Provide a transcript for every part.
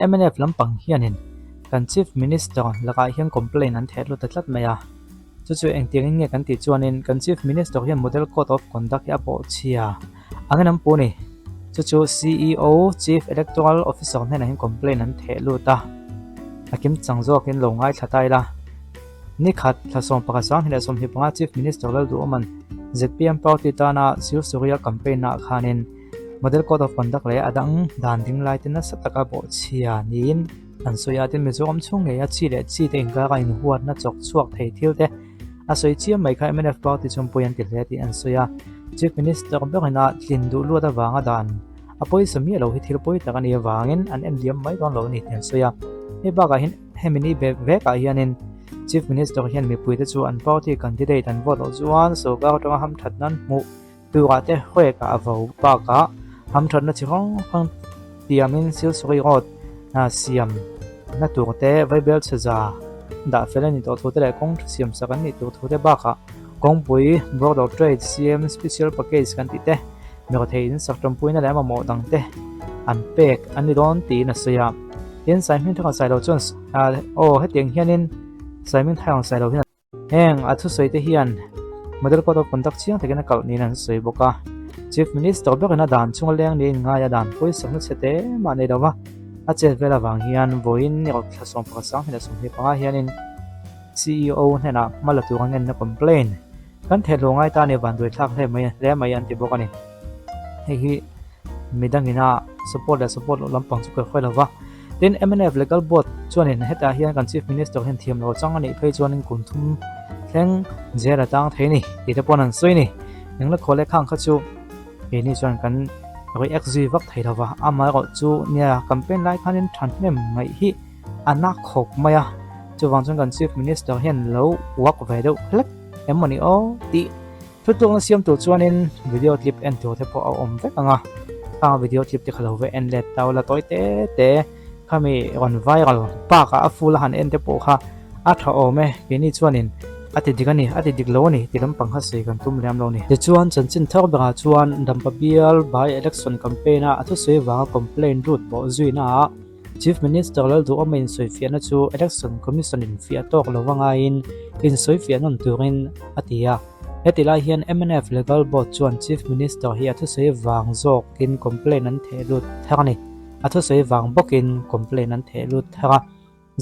Mnf lampang hianin kan Chief Minister lakah hian complaint an theh lut ta tlat mai a. Chu chu engtiangin nge kan tih chuanin kan Chief Minister hian Model Code of Conduct hi a pawh chhia angin an pu a ni. Chu chu CEO, Chief Electoral Officer hnenah hian complaint an theh lut a. A kim chang zawkin lo ngaithla ta ila. Ni khat, thla 11 2025 Chief Minister Lalduhawman zpm party tana Silsuria campaign ah khanin Model Code of Conduct leh a dang dan ding lai te nasa taka bawhchhia niin an sawi a, tin Mizoram chhung ngeia chi leh chi te inkara inhuatna chawk chhuak thei thil te a sawi chiam mai kha mnf party chuan pawi an ti hle tih an sawi a. Chief Minister berin a tlin duh luat avanga dan a pawisa miah lo hi thil pawi tak a nih avangin an en liam mai dawn lo a ni tih an sawi a. Hei bakah hian hemi ni vek vekah hianin Chief Minister hian mipuite chu an party candidate an vote loh chuan sorkar atanga hamthat nan hmuh Turah te hawekah a vo bakah hamthatna chi hrang hrang tiamin Silsuri Road siam na tur te Vaibel chhe za dah fel a ni tawh thu te leh kawng tha siam sak an nih tur thu te bakah kawngpui Board of Trade CM Special Package kan tih te Mirethei in sak tanpuina leh mamawh dang te an pek an ni dawn tiin a sawi a. Tin, Saihming thanga Sailo chuan aw hetiang hianin Saihming thang Sailo hian Heng a thusawi te hian Model Code of Conduct chiang takin a kalh niin an sawi bawk a. Chief Minister berin a dan chunga leng niin ngai a dan pawisakna chhe te mah nei lova a chet vel avang hian vawiin ni rawk thla 11 2025 hianin CEO hnenah hma la tur a ngenna complaint kan thehluh ngai ta a ni vanduai thlak hle mai hle mai an ti bawk a ni. Hei hi midangin a support leh support loh lampang chu ka hre lova. Tin, mnf Legal Board chuanin hetah hian kan Chief Minister hian thiam lo chang a nih phei chuanin kum thum thleng jail a tang thei a ni tih te paw'n an sawi a ni. Engla khaw leh khang kha chu keini chuan kan react zui vak thei lo va, amaherawh chu nia campaign lai khanin thahnem ngaih hi a na khawp mai a, chuvang chuan kan Chief Minister hian lo uak ve deuh hlek em maw ni aw tih Thutlukna siam tur chuanin video clip en tur te pawh a awm vek ang a, khang video clip te kha lo va en let tau la tawi te te khami rawn viral bakah a full a han en te pawh kha a tha awm e, keini chuanin a ti dik a ni, a ti dik lo a ni ti lampang kha sawi kan tum lem lo a ni. Tichuan chanchin thar berah chuan Dampa bial by election campaign a a thusawi vanga complaint lut bawh zuina ah Chief Minister Lalduhawma insawifiahna chu Election Commission in fiah tawk lo va ngaiin insawifiah nawn turin a ti a. Heti lai hian mnf Legal Board chuan Chief Minister hi a thusawi vang zawkin complaint an theh lut thar a ni. A thusawi vang bawkin complaint an theh lut thar a.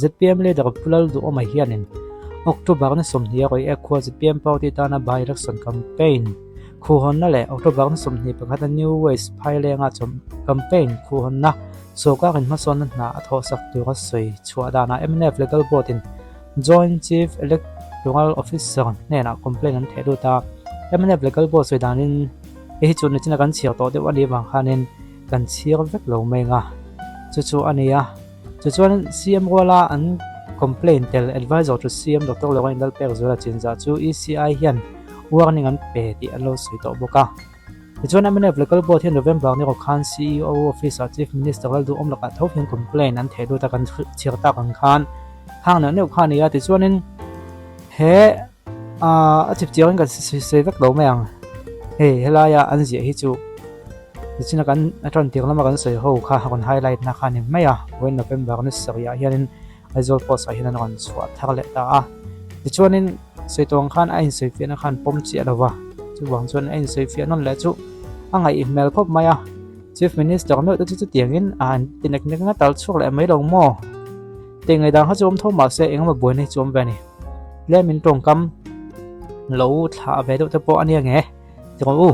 Zpm leader Pu Lalduhawma hianin October ni 20 a rawi ek khua zpm party tana by-election campaign khuhawnna leh October ni 21 a New West Phailenga campaign khuhawnna Sawrkarin hmasawnna hna a thawhsak tura sawi chhuah danah mnf Legal Board-in Joint Chief Electoral Officer hnenah complaint an theh lut a. Mnf Legal Board sawi danin hei hi chu nichina kan chhiar tawh deuh a nih avang khanin kan chhiar vek lo mai ang a, chu chu a ni a. Tichuan CM ruala an complaint tel Advisor to CM Doctor Lorraine Lalpekzuala chinzah chu ECI hian warning an pe tih an lo sawi tawh bawk a. Tichuan mnf Local Board hian November ni rawh khan CEO Office ah Chief Minister Lalduhawm lakah tho hian complaint an theh lut a kan chhiar tak ang khan khang neuh neuh kha a ni a tichuanin he a chip chiangin kan sawi vek lo mai ang hei helaia an ziah hi chu tichina kan a tan tir lama kan sawi ho kha a rawn highlight na kha a ni mai a vawiin November ni sarih ah hianin Aizawl Post ah hian an rawn chhuah thar leh ta a tichuanin Sawi tawh ang khan a insawifiahna khan pawm chiah lo va, chuvang chuan a insawifiah nawn leh chu a ngaih hmel khawp mai a. Chief Minister meuh te chu chutiangin a han ti nek nek nga tal chhuak leh mai lo maw? Tih ngaihdan kha chu awm tho mahse engemaw buaina hi chu awm ve a ni. Tlemin tawngkam lo thlah ve deuh te pawh a nia nge ti rawh u.